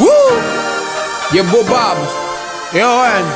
Woo! Yebo baba. Yo wena.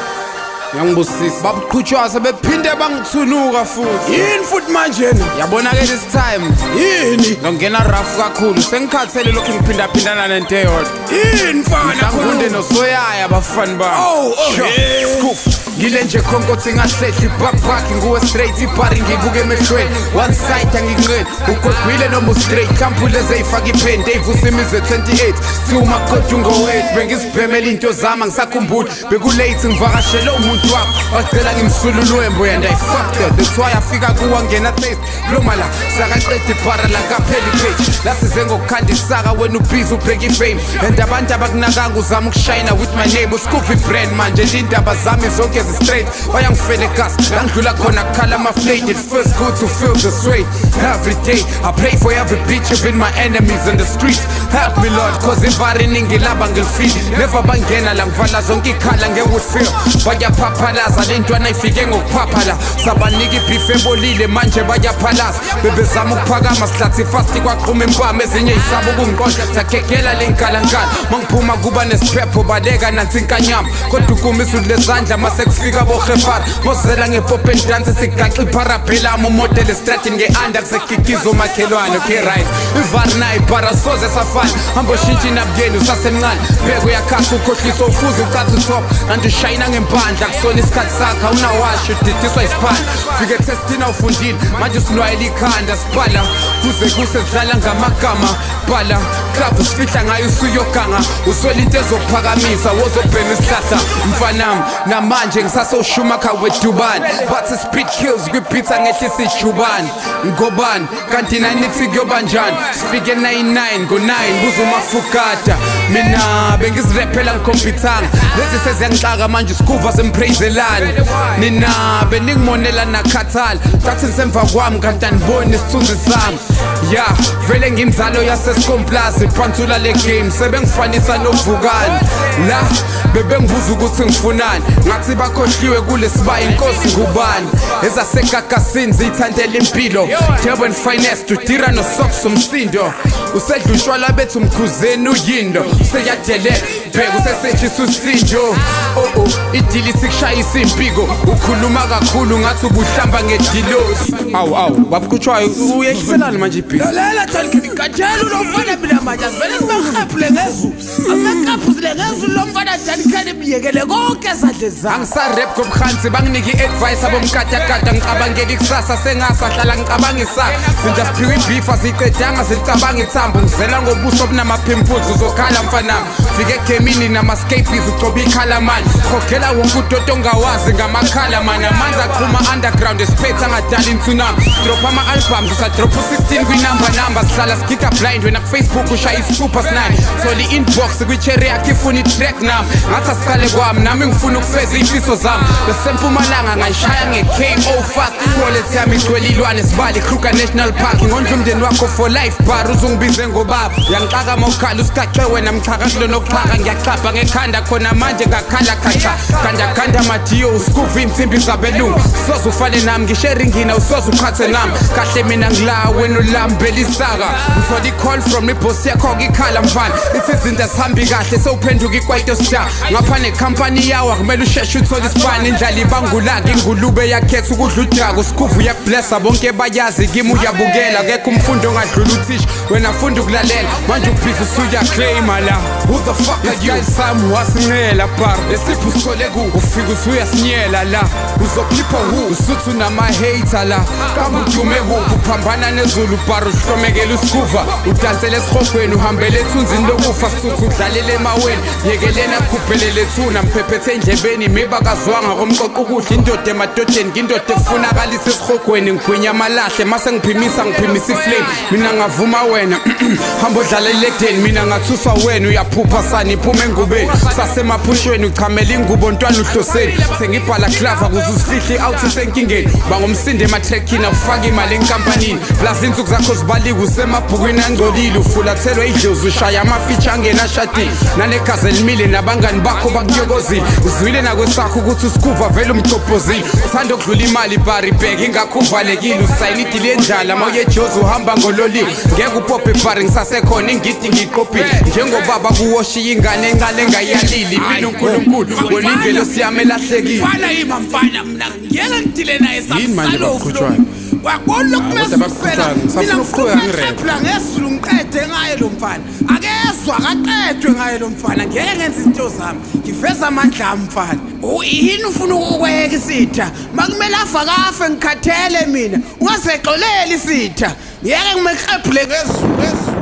Ngiyangibusisa. Babuqhutshwa sebephinde bangithunuka futhi. Yini futhi manje na? Yabona ke this time. Yini? Ngongena rough kakhulu. Sengikhathele lokhu ngiphindaphindana nento eyodwa. Yini mfana? Ngifunde nosoyaya bafana bami. Oh, Sure. yeah. Scoof. Ngile nje khonkothi ngahlehli backpack nguwe straight ibhari ngibuke emehlweni. One side angikunqeni. Ugwegwile noma ustraight. Kampule ezeyifaka ipaint eyivusa imize 28. Thiwa umakoti ungowethu bengizibhemela into zami angisakhumbuli. Bekulate ngivakashele umuntu wakho. Wacela ngimsule ulwembu and I fucked her. That's why afika kuwa ngena taste. Loma la sakaqeda ibhara la kapheli page. Lasize ngokukhanda isaka wena ubhizi ubheka ifame. And abantu abakunakanga uzama ukushayina with my name. Uscoopy brand manje indaba zami zonke zi-straight. Bayangifele gas la ngidlula khona kukhala ama-flate. It feels good to feel this way every day. I pray for every bitch, even my enemies in the streets. Help me Lord, cause ivari iningi laba ngilifile. Never bangena la ngivala zonke ikhala nge-wood feel. Bayaphaphalaza le ntwana ifike ngokuphapha la. Sabanika ibhifu ebolile manje bayaphalaza. Bebezama ukuphakama sihlathi fast kwaqhuma impama ezinye yisaba ukungiqonda. Sakhekela le nkalankala. Mangiphuma kuba nesiphepho baleka nansi inkanyamba. Kodwa ukuma izulu lezandla mase kufika bohefara. Mozela ngepop and dance sigaxa iparabellum umodel estradini nge-under kusekikiza umakhelwane. Okay right. Ivari nayo ibhara soze safana. Hamba ushintshe inabuyeni usasemncane. Bheka uyakhasa ukhohlisa ufuza ucathi utop. Kanti ushayina ngempandla kusona isikhathi sakho awunawashi udidiswa isiphanda. Fike ethestini awufundile manje usinwayela ikhanda sibhala kuze kuse sidlala ngamagama bhala club usifihla ngayo usuyoganga uswela into ezokuphakamisa wozobhema isihlahla mfanami namanje ngisasoshumakha wedubane bathi speed kills kwi-beats angehlisa ijubane ngobani kanti nanithi kuyoba njani sifike 99 ngo-9 buza umafukata mina bengizirephela ngikhompyuthanga lezi seziyangixaka manje isikuva semprayizelani nina beningimonela nakhathala thathi nisemva kwami kanti aniboni isithunzi sami ya vele ngimzalo yaseskomplazi phansula le game sebengifanisa novukani la bebengibuza ukuthi ngifunani ngathi bakhohliwe kulesibayi inkosi ngubani ezasegagasini ziyithandela impilo Durban finest udira nosocks umsindo usedla utshwala bethu umkhuzeni uyindo useyadelela bheka usesehlisa usinjo oh oh idili sikushayisa impiko ukhuluma kakhulu ngathi ubuhlamba ngedilosi awu awu babuqhutshwayo uyehliselani manje ibhizi Lalela John Kenny katshela lo mfana mina manje asivele sibakhapule ngezulu. Asibakhapuzile ngezulu lo mfana John Kenny myekele konke ezandleni zakhe. Angisarap ngobukhansi banginike i-advice abomkatakata ngicabangela ikusasa sengasahlala ngicabanga isaka zinja siphiwe ibhifa ziyiqedanga zilicabanga ithambo ngizela ngobuso obunama-pimples uzokhala mfanami fike egemini nama-scapes ugcoba ikhala manje khogela wonke udoto ongawazi ngamakhala mani amanzi aqhuma underground esiphethe angadala intsunami drop ama-albums usadrop u-16 kwinumber number sihlala sigiga blind wena kufacebook ushaya isithupha sinani thola i-inbox kwi-cherry yakho ifuna i-track nami ngathi asiqale kwami nami ngifuna ukufeza iy'fiso zami besempumalanga ngayishaya nge-ko fast wallet yami igcwele ilwane sibali kruger national park ngondla umndeni wakho for life bar uzungibize ngobaba uyangixaka mawukhala usigaxe wena mxhaka kulona okuxhaka ngiyaxhapha ngekhanda khona manje ngakhala khacha ganda ganda madiyo usikuva iy'nsimbi zabelungu soze ufane nami ngisho eringini awusoze uqhathe nami kahle mina ngila wena ulambela isaka ngithola i-call from ibhosi yakho ikhala mfana ithi izinto azihambi kahle sewuphenduka ikwaito star ngapha nekhampani yawo akumele usheshe uthole isipani indlala ibangulaka ingulube yakhetha ukudla udaka usikhuva uyakublessa bonke bayazi kimi uyabukela kekho umfundi ongadlula uthisha wena funda ukulalela manje ubhizi usuyaclaima la who the fuck are you sami wasincela bar esiphi usithole ku ufika usuyasinyela la uzophipha who usuthu nama-hater la kambe udume kuphi uphambana nezulu bar uhlomekela usikuva udansele esihogweni uhambele ethunzini lokufa sithuthu udlalele emaweni yekeleni akhubhelele thuna mphephethe endlebeni mibakazwanga komqoqo ukudla indoda emadodeni ngindoda efunakalisa esihogweni ngigwinya amalahle mase ngiphimisa ngiphimisa iflame mina ngavuma wena hamba odlala eledeni mina ngathuswa wena uyaphupha sani iphuma engubeni sasemaphushweni uchamela ingubo ntwana uhloseni sengibhala klava kuze uzifihle i-out isenkingeni bangomsindo emathrekhini awufake imali enkampanini plus insuku zakho zibalike usemabhukwini angcolile ufulathelwa idlozi ushaya Ngishaya amafitsha angenashadile nanegazi elimile, nabangani bakho bakuyokozile. Uzwile nakwesakho ukuthi usikhuva vele umgcobhozile. Uthanda okudlula imali bari, bheka ingakho uvalekile. Usayina idili yendlala ma uyejozi, uhamba ngololiwe. Ngeke upophe bari, ngisasekhona ingidi ngiyiqophile njengobaba kuwoshiya ingane encane engayalili. Mina uNkulunkulu wena ingelosi yami elahlekile. Mfana, yima mfana, mina ngeke ngidile naye. Yini manje bakuqhutshwayo? Wabona Kodwa lokumesusela. bakuqhutshwayo. Mina Ngisafuna ukuqhubeka ngirephe. ngifuna ngesulu, ngiqede ngaye lo mfana. Akezwa, akaqedwe ngaye lo mfana. Ngeke ngenze izinto zami, ngiveza amandla ami mfana. Yini ufuna ukukweka isitha? Makumele afa kafe, ngikhathele mina. Ungazexoleli isitha, ngeke ngimekrephule ngezulu ngezulu.